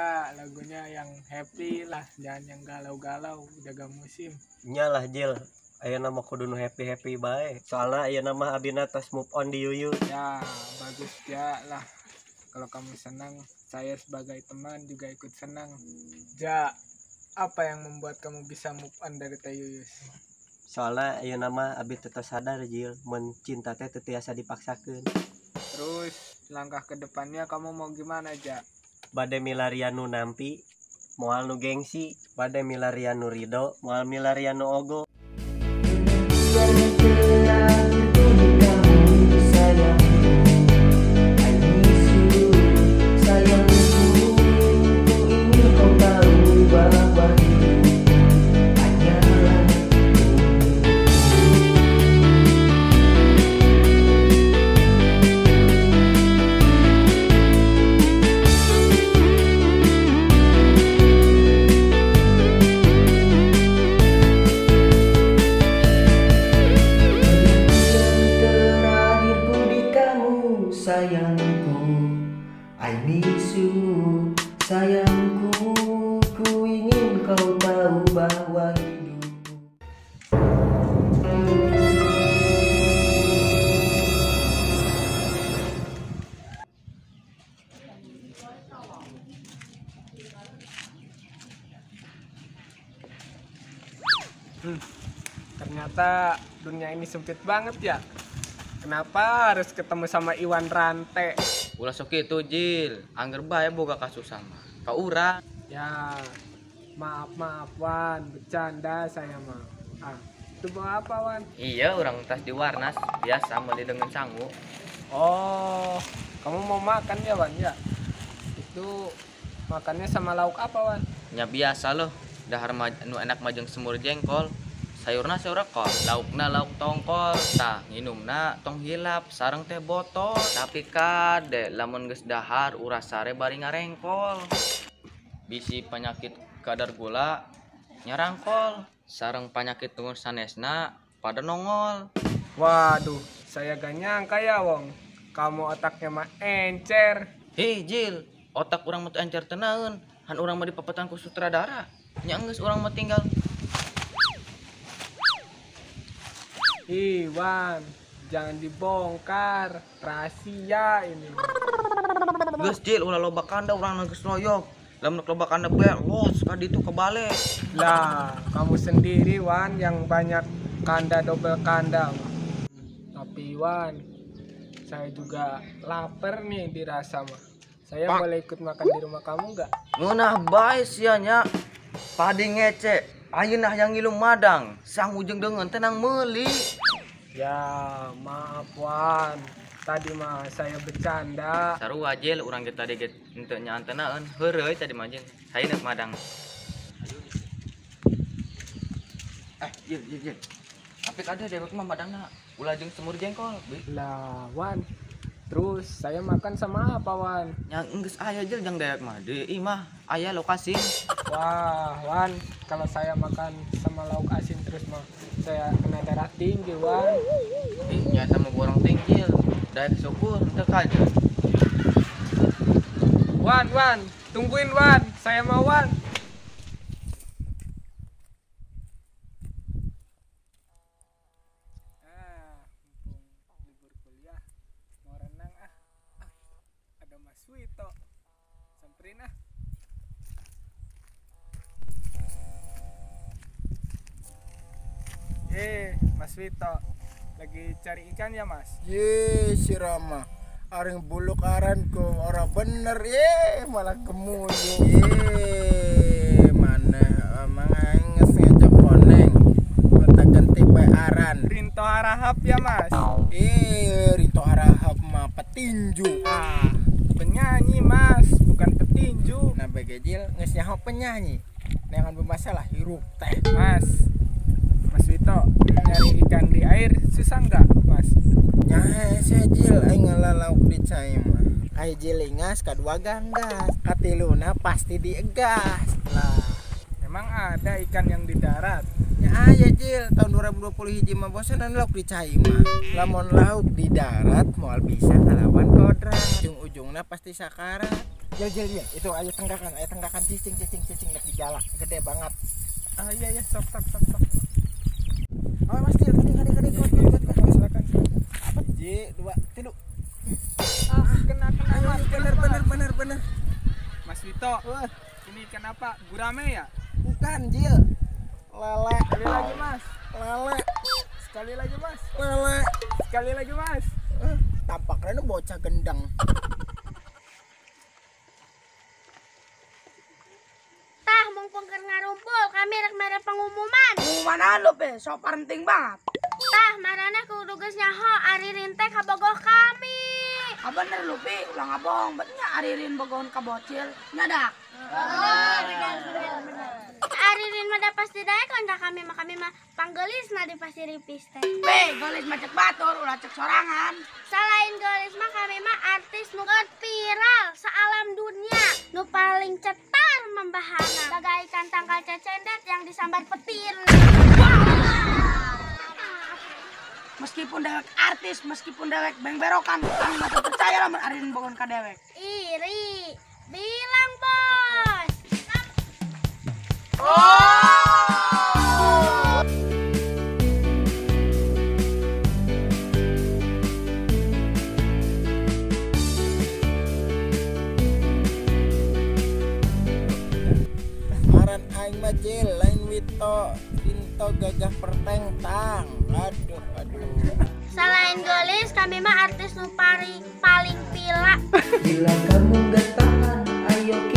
Ja, lagunya yang happy lah, jangan yang galau-galau, udah gak musim. Nyalah Jil, ayeuna mah kudu nu happy-happy bae. Soalna ayeuna mah abina tos move on di Yuyu. Ya, bagus Ja lah. Kalau kamu senang, saya sebagai teman juga ikut senang. Ja, apa yang membuat kamu bisa move on dari Teh Yuyus? Soalna ayeuna mah abi teh tos sadar Jil, mun cinta teh teu tiasa dipaksakeun. Terus langkah ke depannya kamu mau gimana, Ja? Bade milarian nu nampi, moal nu gengsi, bade milarian nu ridho, moal milarian nu ogo. Sayangku, I miss you, sayangku, ku ingin kau tahu bahwa hidupku. Ternyata dunia ini sempit banget ya. Kenapa harus ketemu sama Iwan Rante? Ulah sok kitu Jil, angger bae boga kasus sama ka urang. Ya, maaf maaf Wan, bercanda saya mah. Ah, itu bawa apa Wan? Iya, urang tas di Warnas, biasa meuli dengan sangu. Oh, kamu mau makan ya Wan ya? Itu makannya sama lauk apa Wan? Ya biasa loh, dahar nu enak majeng semur jengkol. Sayurna sayur kol, laukna lauk tongkol, tah nginumna tong hilap sareng teh botol. Tapi kade lamun geus dahar uras sare bari ngarengkol. Bisi penyakit kadar gula nyarangkol, sareng penyakit nu sanesna pada nongol. Waduh, saya gak nyangka ya wong, kamu otaknya mah encer. Hei Jil, otak urang mah teu encer tenaun, han urang mah dipapetan ku sutradara. Nya geus urang mah tinggal. Iwan, jangan dibongkar, rahasia ini. Geus Jil, ulah loba kanda urang geus loyok. Lamun loba kanda bae los ka ditu kebalik. Lah, kamu sendiri Wan yang banyak kanda double kanda. Tapi Wan, saya juga lapar nih dirasa mah. Saya boleh ikut makan di rumah kamu nggak? Ngeunah bae sia nya. Padi ngece. Ayeuna hayang ngilu madang, sang ujung deungeun tenang meuli. Ya, maaf Wan. Tadi mah saya bercanda. Sarua Jil, urang ge tadi ge henteu nyaan tenaeun, heureuy tadi mah Jil. Hayeuna madang. Jil, Jil, Jil. Tapi kada dewek mah madangna ulah jeung semur jengkol. Lah, Wan. Terus saya makan sama apa, Wan? Yang geus aya Jil jang dewek mah di imah aya lokasi. Wah, Wan, kalau saya makan sama lauk asin terus mah saya kena darah tinggi, Wan. Ih, nya sama borong tinggi, daek syukur teu kaje. Wan, Wan, tungguin Wan, saya mau Wan. Ah, mumpung libur kuliah, mau renang ah. Ah, ada Mas Wito. Samperin ah. Mas Wito, lagi cari ikan ya Mas? Ye, si Rama, aring buluk aranku, orang bener ye, malah gemuyu. Ye, mana emang aing geus ngejok koneng, gonta ganti bae aran. Rinto Harahap ya Mas? Rinto Harahap mah petinju. Ah, penyanyi Mas, bukan petinju. Nah begejil geus nyaho penyanyi. Neangan bermasalah hirup teh. Mas, Mas Wito, nyari ikan di air susah nggak, Mas? Nyahe sejil aing ngalalauk di cai mah. Kahiji lingas, kadua ganggas, katiluna pasti diegas. Lah, emang ada ikan yang di darat? Ya aya Jil, tahun 2020 hiji mah bosanan lauk di cai mah. Lamun lauk di darat moal bisa ngalawan kodrat. Ujung-ujungna pasti sakarat. Jil ya, itu ayo tenggakan cicing nek digalak, gede banget. Ah iya sok. Oh Mas Jil, kade ikut, silakan. Apa? J 2 3. Ah, kena Mas. Bener. Mas Wito, ini kenapa? Gurame ya? Bukan, Jil. Lele. Sekali lagi, Mas. Lele. Sekali lagi, Mas. Lele. Sekali lagi, Mas. Tampaknya ini bocah gendang. Tah, mumpung keur ngarumpul, kami rek mere pengumuman. Pengumuman anu, Pe? Sok penting banget. Tah, marana kudu geus nyaho ari Rin teh kabogoh kami. Ah bener lu, Pi, ulah ngabohong, betnya Aririn bogohon ka bocil, nyadak. Bener. Aririn mah da pasti daek ka kami mah panggelisna di Pasir Ripis teh. Pi, gelis mah cek batur, ulah cek sorangan. Selain gelis mah kami mah artis nu viral sealam dunia, nu paling cetar membahana, bagaikan tangkal cecendet yang disambar petir. Meskipun dewek artis, meskipun dewek bengberokan, kami masih percaya lamun Aririn bogohon ka dewek. Iri, bilang bos. Oh! Aran aing mah Jil, lain Wito, Rinto gagah perteng tang. Aduh. Selain gelis, kami mah artis nu paling pila. Bila kamu gak tahan, ayo kita